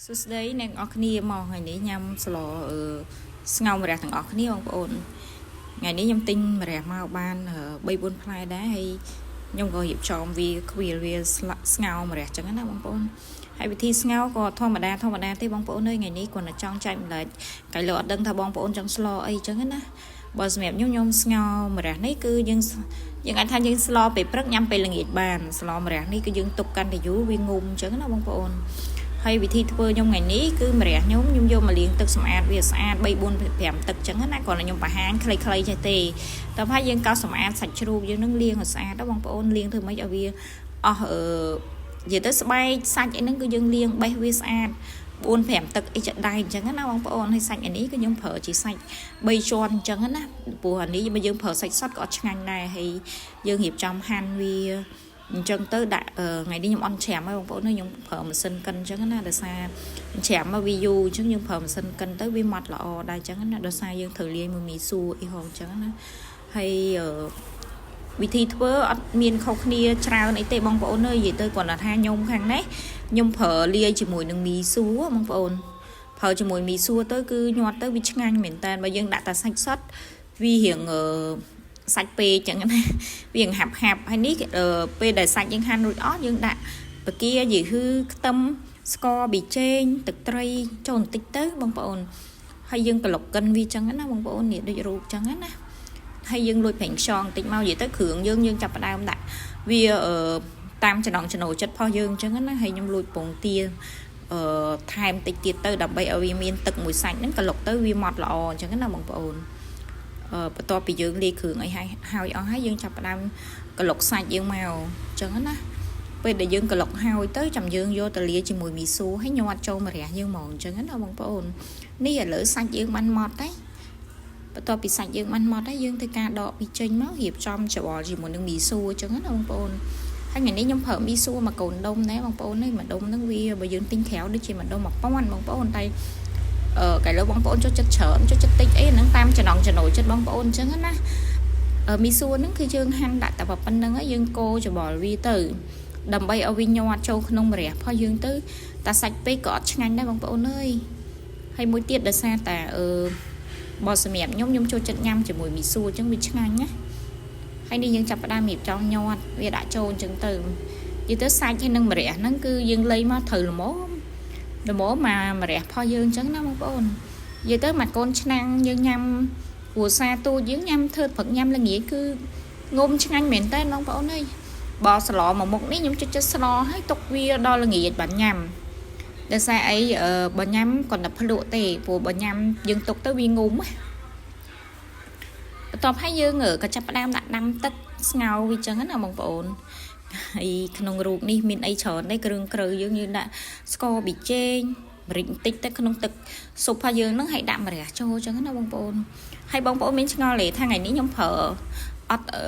សួស្តីអ្នកនរគ្នាមកថ្ងៃនេះញ៉ាំស្លអឺស្ងោរម្រះទាំងអស់គ្នាបងប្អូនថ្ងៃនេះខ្ញុំទិញម្រះមកបាន3 4ផ្លែដែរហើយខ្ញុំក៏រៀបចំវាខ្វៀលវាស្ងោរម្រះចឹងណាបងប្អូនហើយវិធីស្ងោរក៏ធម្មតាធម្មតាទេបងប្អូនអើយថ្ងៃនេះគ្រាន់តែចង់ចែកម្លែកកែលោអត់ដឹងថាបងប្អូនចង់ស្លអីចឹងណាបើសម្រាប់ខ្ញុំខ្ញុំស្ងោរម្រះនេះគឺយើងយើងអាចថាយើងស្លពេលព្រឹកញ៉ាំពេលល្ងាចបានស្លម្រះនេះគឺយើងទុកកាន់តែយូរវាងុំចឹងណាបងប្អូន ហើយវិធីធ្វើខ្ញុំថ្ងៃនេះគឺម្រះខ្ញុំខ្ញុំយកមកលាងទឹកសម្អាតវាស្អាត3 4 5ទឹកចឹងណាគ្រាន់តែខ្ញុំបង្ហាញខ្លីៗចេះទេតើថាយើងកោសសម្អាតសាច់ជ្រូកយើងនឹងលាងឲ្យស្អាតដល់បងប្អូនលាងធ្វើម៉េចឲ្យវាអស់អឺនិយាយទៅស្បែកសាច់អីហ្នឹងគឺយើងលាងបេះវាស្អាត4 5ទឹកអីចាដៃអញ្ចឹងណាបងប្អូនហើយសាច់អានេះគឺខ្ញុំប្រើជាសាច់3ជាន់អញ្ចឹងណាព្រោះអានេះបើយើងប្រើសាច់សុទ្ធក៏អត់ឆ្ងាញ់ដែរហើយយើងរៀបចំហាន់វាអញ្ចឹងទៅដាក់ថ្ងៃនេះខ្ញុំអន់ច្រាមហើយបងប្អូនខ្ញុំប្រើម៉ាស៊ីនកិនអញ្ចឹងណាដោយសារច្រាមមកវាយូរអញ្ចឹងយើងប្រើម៉ាស៊ីនកិនទៅវាម៉ត់ល្អដែរអញ្ចឹងណាដោយសារយើងត្រូវលាយមួយមីស៊ូអីហងអញ្ចឹងណាហើយវិធីធ្វើអត់មានខុសគ្នាច្រើនអីទេបងប្អូនអើយនិយាយទៅគ្រាន់តែថាខ្ញុំខាងនេះខ្ញុំប្រើលាយជាមួយនឹងមីស៊ូបងប្អូនប្រើជាមួយមីស៊ូទៅគឺញាត់ទៅវាឆ្ងាញ់មែនតើបើយើងដាក់តែសាច់សុទ្ធវារៀងសាច់ពេកចឹងណាវាហាប់ហាប់ហើយនេះពេលដែលសាច់យើងហាន់រួចអស់យើងដាក់បកាយីហ៊ឺខ្ទឹមស្ករប៊ីចេងទឹកត្រីចូលបន្តិចទៅបងប្អូនហើយយើងក្លុកកិនវាចឹងណាបងប្អូននេះដូចរូបចឹងណាហើយយើងលួចប្រេងខ្យងបន្តិចមកនិយាយទៅគ្រឿងយើងយើងចាប់ផ្ដើមដាក់វាតាមចំណងចំណូលចិត្តរបស់យើងចឹងណាហើយខ្ញុំលួចពងទាអឺថែមតិចទៀតទៅដើម្បីឲ្យវាមានទឹកមួយសាច់ហ្នឹងក្លុកទៅវាម៉ត់ល្អអញ្ចឹងណាបងប្អូនបន្ទាប់ពីយើងលាយគ្រឿងអីហើយហើយអស់ហើយយើងចាប់ផ្ដើមក្លុកសាច់យើងមកអញ្ចឹងណាពេលដែលយើងក្លុកហើយទៅចាំយើងយកទៅលាយជាមួយមីស៊ូហើយញាត់ចូលម្រះយើងហ្មងអញ្ចឹងណាបងប្អូននេះឥឡូវសាច់យើងបានម៉ត់ហើយបន្ទាប់ពីសាច់យើងបានម៉ត់ហើយយើងធ្វើការដកពីចេញមករៀបចំច្របល់ជាមួយនឹងមីស៊ូអញ្ចឹងណាបងប្អូនហើយថ្ងៃនេះខ្ញុំប្រើមីស៊ូមួយកូនដុំដែរបងប្អូននេះមួយដុំហ្នឹងវាបើយើងទិញក្រៅដូចជាមួយដុំ1000បងប្អូនតែអឺកែលើបងប្អូនចូលចិត្តច្រើនចូលចិត្តតិចអីហ្នឹងតាមចំណងចំណូលចិត្តបងប្អូនអញ្ចឹងណាមីស៊ូហ្នឹងគឺយើងហាន់ដាក់តែប៉ុណ្្នឹងហើយយើងកូរច្របល់វាទៅដើម្បីឲ្យវាញាត់ចូលក្នុងម្រះផងយើងទៅតែសាច់ពេកក៏អត់ឆ្ងាញ់ដែរបងប្អូនអើយហើយមួយទៀតដោយសារតែអឺបើសម្រាប់ខ្ញុំខ្ញុំចូលចិត្តញ៉ាំជាមួយមីស៊ូអញ្ចឹងវាឆ្ងាញ់ណាហើយនេះយើងចាប់ផ្ដើមរៀបចំញាត់វាដាក់ចូលអញ្ចឹងទៅនិយាយទៅសាច់ហើយនឹងម្រះហ្នឹងគឺយើងលៃមកត្រូវល្មមល្មមមកម្រះផុសយើងអញ្ចឹងណាបងប្អូននិយាយទៅមកកូនឆ្នាំងយើងញ៉ាំគ្រួសារទូចយើងញ៉ាំធ្វើព្រឹកញ៉ាំល្ងាចគឺងុំឆ្ងាញ់មែនតើបងប្អូនអើយបើស្លមកមុខនេះខ្ញុំចិត្តចិត្តស្លឲ្យទុកវាដល់ល្ងាចបានញ៉ាំដោយសារអីបើញ៉ាំគាត់តែភ្លក់ទេព្រោះបើញ៉ាំយើងទុកទៅវាងុំបន្ទាប់ហើយយើងក៏ចាប់ផ្ដើមដាក់ដាំទឹកស្ងោរវាចឹងណាបងប្អូនហើយក្នុងរូបនេះមានអីច្រើនទេគ្រឿងក្រៅយើងយើងដាក់ស្ករប៊ីចេងម្រេចបន្តិចទៅក្នុងទឹកស៊ុបរបស់យើងហ្នឹងហើយដាក់ម្រះចូលចឹងណាបងប្អូនហើយបងប្អូនមានឆ្ងល់ទេថាថ្ងៃនេះខ្ញុំប្រើអត់អឺ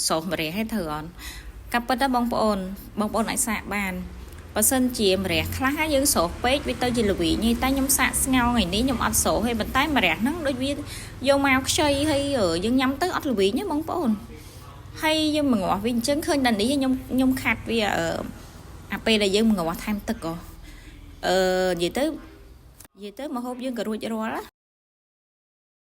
សូសម្រះឲ្យត្រូវអត់កាប់ពិតទៅបងប្អូនបងប្អូនអាចសាកបានបើសិនជាម្រះខ្លះយើងស្រោះពេកវាទៅជាល្វីងតែខ្ញុំសាកស្ងោថ្ងៃនេះខ្ញុំអត់ស្រោះទេប៉ុន្តែម្រះហ្នឹងដូចវាយកមកខ្ចីហើយយើងញ៉ាំទៅអត់ល្វីងទេបងប្អូនហើយយើងមងាស់វាអញ្ចឹងឃើញតែនេះខ្ញុំខ្ញុំខាត់វាអាពេលដែលយើងមងាស់ថែមទឹកហ៎អឺនិយាយទៅនិយាយទៅមកហូបយើងក៏រួចរាល់ណា។